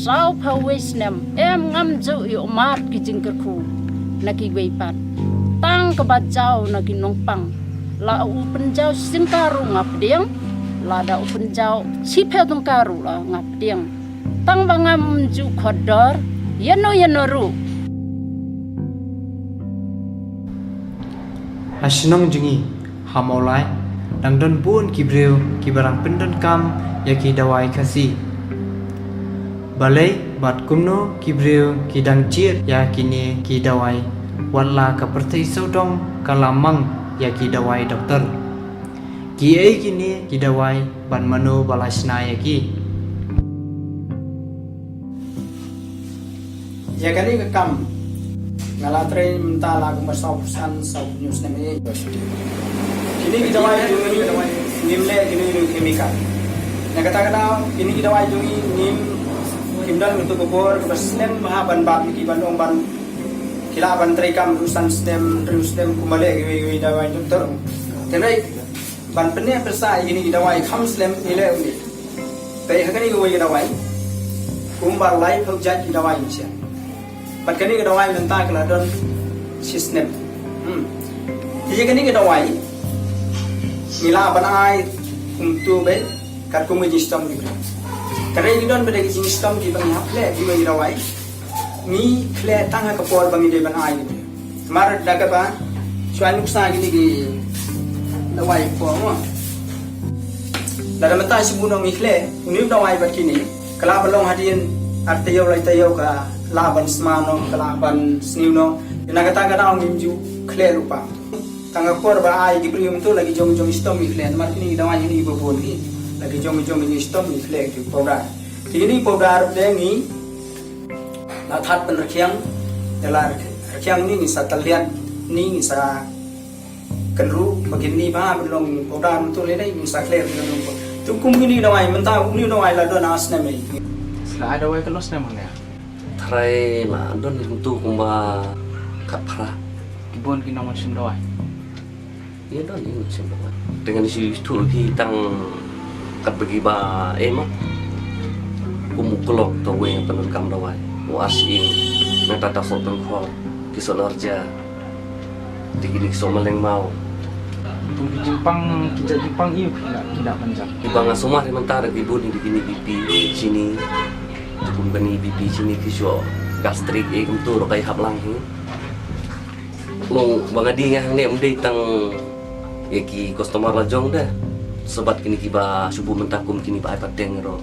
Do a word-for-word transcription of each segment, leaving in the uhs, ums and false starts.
Saw phew wei snem em ngam ju ïoh mad ki jingkyrkhu na kiwei pat. Tang kaba jaw na ki nongpang. La u pynjaw shi tyngka ruh nga pdiang, lada u pynjaw shiphew tyngka ruh la nga pdiang. Tang ba ngam ju khot dor ïano ïano ruh. Ha shnong jong ngi ha Mawlai dang don bun ki briew kiba dang pyndonkam ïa ki dawai Khasi. Balei bad kumno ki briew ki dang jied ïa kine ki dawai, wat la ka pyrthei sawdong ka la mang ïa ki dawai doktor? Kiei kine ki dawai bad mano ba la shna ïa ki? Ïa kane ka kam nga la trei mynta la kumba saw phew san saw phew hynñiew snem ïa. Kine ki dawai jong ngi ngim leh kine ki chemical. Na kata ka daw kine ki dawai jong ngi ngim, kim don katu ka bor kaba slem bha ban bat ïa ki ban ong ban ki lah ban trei kam hynriew san snem hynriew snem kumba leh kiwei kiwei dawai doktor. Te hynrei ban pyneh pyrshah ïa kine ki dawai kham slem ngi leh u ne. Te ha kane kawei ka dawai kumba laiphew jait ki dawai ngi shem. Bad kane ka dawai mynta ka la don shi snem. Hmm. Te ïa kane ka dawai ngi lah ban ai kumto beit katkum ka jingshitom ki briew. Hynrei ngi don beit ki jingshitom kiba ngi hap leh kiwei ki dawai. Ngi khleh tang ha ka por ba ngi dei ban ai ki briew. Namar da kaba shu ai nuksa kine ki dawai por mo. Lada mynta shibun ngi khleh une u dawai bad kine, ka lah ban long hadien ar taïew lai taïew ka lah ban sma noh, ka lah ban sniew noh. Na kata ka daw ngim ju khleh ruh pa. Tang ka por ba ai ki briew mynta la ki jong jong shitom ngi khleh namar kine ki dawai ngi ba bun ngi. La ki jong jong ngi shitom ngi khleh ki powder. Te kine powder te ngi la thad pynrkhiang, te la rkhiang ni ngi sa tylliat ni ngi sa kynruh ba kine ba ban long powder mynta lei dei ngi sa khleh ni long. Tu kum kine dawai mynta une dawai la don ar snem lei. Sa dawai katno snem hangne? Tharai la don ni tu kumba khatphra. Ki bun ki nongshim dawai. Ïa don ïa ngi sngewbha. Te ngan shu ïathuh ïa phi tang katba kiba, eh, ma. Kum u klok ta wei nga pyndonkam dawai. U Arsien, nangta ta Soh Tongkhor, ki Soh Narja. Te kine ki Soh Malengmaw. Kum ki jingpang, ki jait jingpang ïa u ki la, ki la pynjah. Kiba nga sumar ïa mynta da ki bun ïa kine B P, chini. Te kum kane B P chini ki shu gastric, eh, kumtu ruh ka ïahap lang hi. Long ba nga dei nga hangne ym dei tang ïa ki customer la jong de. Sa bad kine kiba shu buh mynta kum kine ba ai pateng ruh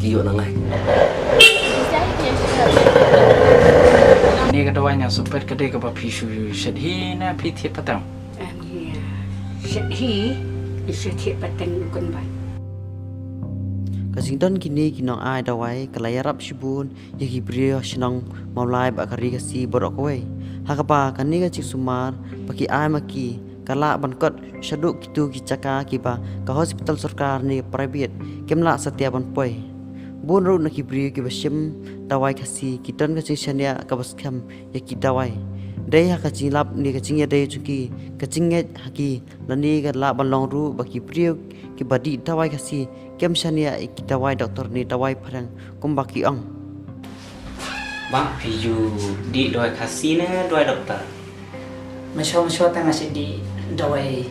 ki ïoh na nga. Kane ka dawai nga shu peit ka dei kaba phi shu shet hi ne phi thied pateng? Em, hi. Shet hi, shet thied pateng u kynbat. Ka jingdon kine ki nong ai dawai ka la ïarap shibun ïa ki briew ha shnong Mawlai bad ka ri Khasi baroh kawei. Ha kaba kane ka jingsumar ba ki ai ma ki ka lah ban kot shaduh kito ki jaka kiba ka hospital sorkar ne private kim lah satia ban poi. Bun ruh na ki briew kiba shim dawai Khasi ki don ka jingshaniah kaba skhem ïa ki dawai. Dei ha ka jinglap ne ka jingïadei jong ki, ka jingngeit ha ki, lane ka lah ban long ruh ba ki briew kiba dih dawai Khasi kim shaniah ïa ki dawai doktor ne dawai phareng kumba ki ong. Ba phi ju dih dawai Khasi ne dawai doktor? Mynshuwa mynshuwa te nga shu dih dawai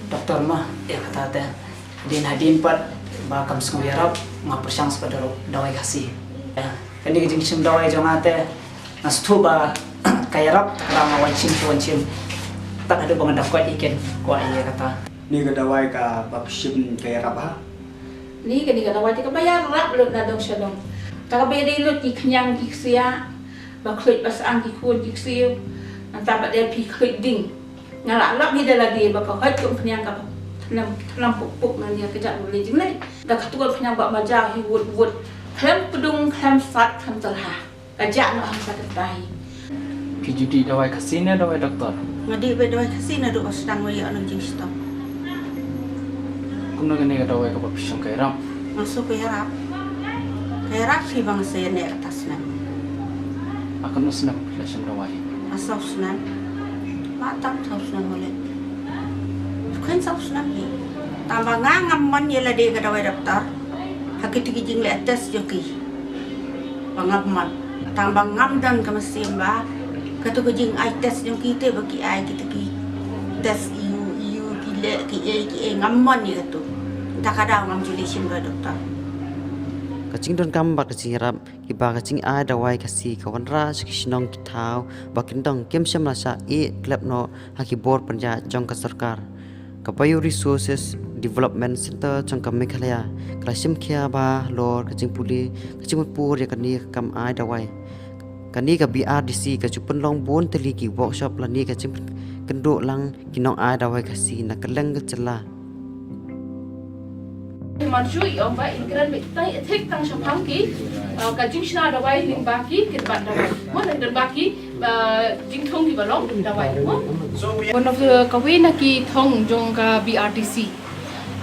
doktor ma, ïa kata te. Hadien hadien pat ba kam sngew ïarap nga pyrshang sa pat da dawai Khasi. Ïa, kane ka jingshim dawai jong nga te nga sngewthuh ba ka ïarap, te ka dang nga wan shim, wan shim. Tad haduh ba nga dang koit ïa ken kwah ïa kata. Kane ka dawai kaba phi shim ka ïarap ha? Ni kane ka dawai te kaba ïarap lut na dong sha dong. Te kaba ïadei lut ki khñiang ki ksiah, ba khluit ba syang ki khun ki ksiew. Nangta ba dei phi khluit ding. Nga la lap hi da lade ba ka hoid kum khñiang kaba thnam thnam puk puk ngan ïa ka jaka lei jinglei. Da ka tuan khñiang ba ma jaw hi wut wut. Khlem pdung khlem sat khlem tyrha. Ka jah noh hangta ka tai. Phi ju dih dawai Khasi ne dawai doktor? Nga dih beit dawai Khasi naduh ba sdang wei ïa ka jingshitom. Kumno kane ka dawai kaba phi shim ka ïarap? Nga sngew ka ïarap. Ka ïarap phi ba nga sa ïa neh kata snem. Ha katno snem phi la shim dawai? Ha saw snem. Ba tam saw snem u leh. Khuid saw snem hi. Tang ba nga ngam mon ïa lade ka dawai doktor. Ha kito ki jingleh test jong ki. Ba ngam mon. Tang ba ngam don ka mynsiem ba katu ka jingai test jong ki te ba ki ai kita ki test iu iu ki leh ki ei ki ei ngam mon ïa katu. Ta ka daw ngam ju leh shisha ba doktor. Ka jingdonkam bad ka jingïarap kiba ka jingai dawai Khasi ka wanrah sha ki shnong ki thaw ba kyndong kim shym la shah ïeh khlem noh ha ki bor pynïaid jong ka sorkar. Ka Bioresources Development Centre jong ka Meghalaya ka la shim khia ba halor ka jingpule ka jingpynpur ïa kane ka kam ai dawai. Kane ka B R D C ka ju pynlong bun tylli ki workshop lane ka jingpynkynduh lang ki nongai dawai Khasi na kylleng ka jylla. Mynshuwa i ong ba in kren beit tang i thik tang shaphang ki, uh, ka jingshna dawai lyngba ki kynbat dawai. Mo lyngba ki, uh, jingthung kiba long dawai. Mo. One of the kawei na ki thong jong ka B R D C,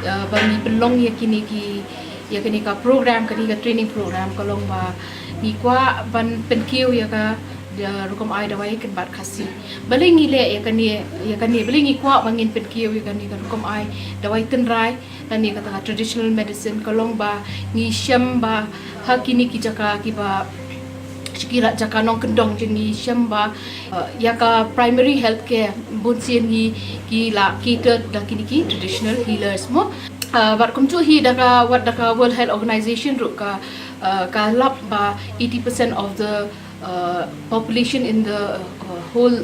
uh, ba ngi pynlong ïa kine ki, ïa kane ka program, kane ka training program ka long ba ngi kwah ban pynkiew ïa ka, ïa rukom ai dawai kynbat Khasi. Balei ngi leh ïa kane, ïa kane, balei ngi kwah ba ngin pynkiew ïa kane ka rukom ai dawai tynrai lane kata ka traditional medicine ka long ba ngi shem ba ha kine ki jaka kiba ki la jaka nongkyndong jong ngi shem ba, uh, ïa ka primary health care bun sien ngi ki la cater da kine ki traditional healers mo. Uh, bad kumjuh hi da ka wat da ka World Health Organization ruh ka, uh, ka lap ba eighty percent of the, uh, population in the, uh, whole,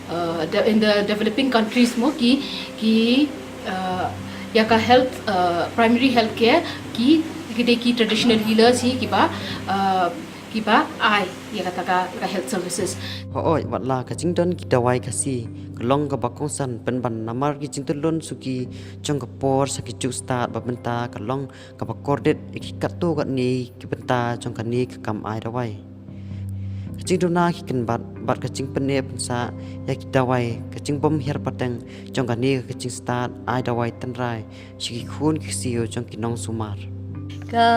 uh, de- in the developing countries mo ki ki, uh, ïa ka health, uh, primary health care ki ki dei ki traditional healers hi kiba, uh, kiba ai ïa kata ka, ka health services. Hooid, wat la ka jingdon ki dawai Khasi ka long kaba kongsan pynban namar ki jingtynlun suki jong ka por sha ki juk stad ba mynta ka long kaba kordit ïa ki katto katne ki bynta jong kane ka kam ai dawai. Ka jingduna ki kynbat bad ka jingpynneh pynsah ïa ki dawai ka jingbym hiar pateng jong kane ka jingstad ai dawai tynrai sha ki khun ki ksiew jong ki nongsumar. Ka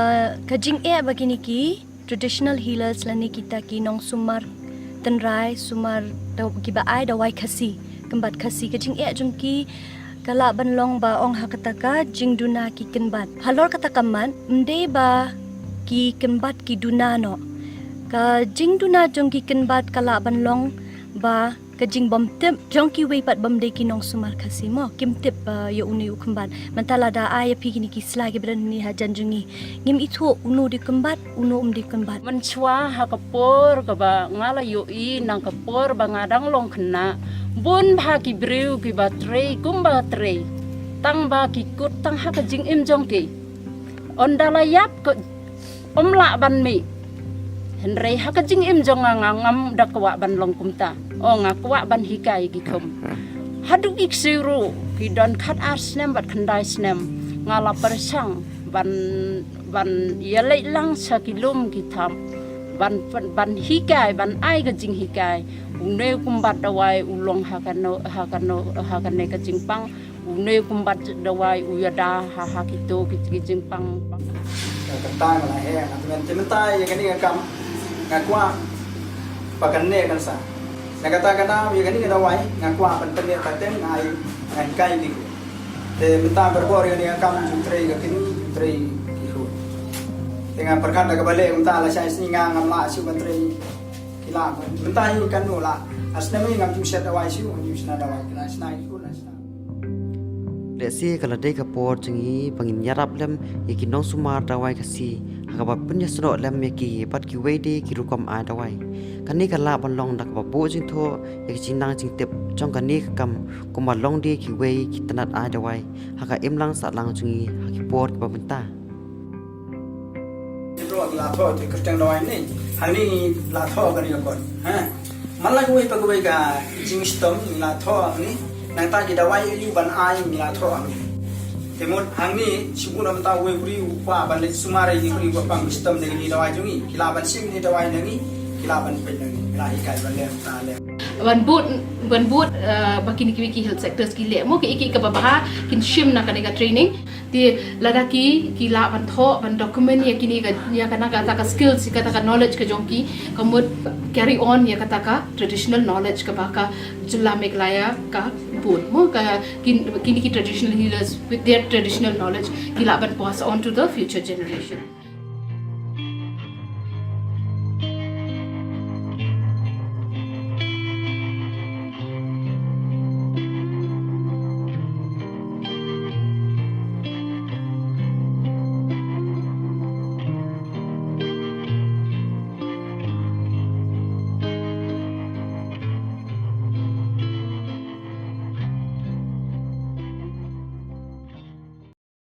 ka jingeh ba kine ki traditional healers lane kita ki nongsumar tynrai sumar da- kiba ai dawai Khasi kynbat Khasi ka jingeh jong ki ka lah ban long ba ong ha kata ka jingduna ki kynbat. Halor kata ka mat, ym dei ba ki kynbat ki duna noh. Ka jingduna jong ki kynbat ka lah ban long ba ka jingbym tip jong kiwei pat bym dei ki nongsumar Khasi mo, kim tip ba ïa une u kynbat. Mynta lada ai ïa phi kine ki sla kiba don hangne hajan jong ngi, ngim ithuh uno dei kynbat, uno um dei kynbat. Mynshuwa ha ka por kaba nga la ïohi na ka por ba nga dang long khynnah, bun bha ki briew kiba trei kumba trei, tang ba ki kut tang ha ka jingim jong ki. Ynda la ïap ka um lah ban mih. Hynrei ha ka jingim jong nga nga ngam da kwah ban long kumta. O nga kwah ban hikai ki khum. Haduh ki ksiew ruh ki don khat ar snem bad khyndai snem nga la pyrshang ban ban ïaleit lang sha ki lum ki thap ban ban hikai ban ai ka jinghikai. Une u kynbat dawai u long ha kano ha kano ha kane ka jingpang. Une u kynbat dawai u ïada ha ha kito ki ki jingpang. Ka kynta nga la heh nga tymmen tymmen tai ïa kane ka kam nga kwah ba kane kan sa. Na kata ka daw ïa kane ka dawai nga kwah ban pynleh pateng nga ai nga hikai ni. Te mynta barabor ïa kane ka kam ju trei ka kini ju trei ki hu. Te nga pyrkhat da kaba leh mynta la shai sngi nga ngam lah shu ban trei ki la mynta hi kan nu la. Ar snem hi ngam ju shet dawai shu ngam ju shna dawai kena shna ki hu na shna. Lehse ka la dei ka por jong ngi ba ngin ïarap lem ïa ki nongsumar dawai Khasi ha kaba pynïasnoh lem ïa ki bad kiwei de ki rukom ai dawai. Kane ka lah ban long da kaba buh jingthoh ïa ki jingnang jingtip jong kane ka kam kumba long de kiwei ki tnat ai dawai ha ka imlang sahlang jong ngi ha ki por kiba mynta. Ngi ruh ngi la thoh ïa ka kyrteng dawai ne. Hangne ngi la thoh kane ka kot. Ha. Man la kawei pa kawei ka jingshitom ngi la thoh hangne. Nangta ki dawai ïa u ban ai ngi la thoh hangne. Te mut hangne shibun na mynta uwei u briew u kwah ban leit sumar ïa ki briew ba pang ki shitom ne ki dawai jong ngi. Ki lah ban shim ne dawai na ngi. Ki lah ban peit na ngi. Ki lah hikai ban leh mynta leh. Ban bud ban bud, uh, ba kine kiwei ki health sectors ki leh mo ki ki kaba bha kin shim na kane ka training. Te lada ki ki lah ban thoh ban document ïa kine ka ïa kata ka skills ïa kata ka knowledge ka jong ki ka mut carry on ïa kata ka traditional knowledge kaba ka jylla Meghalaya ka bun mo ka kin- kine ki traditional healers with their traditional knowledge ki lah ban pass on to the future generation.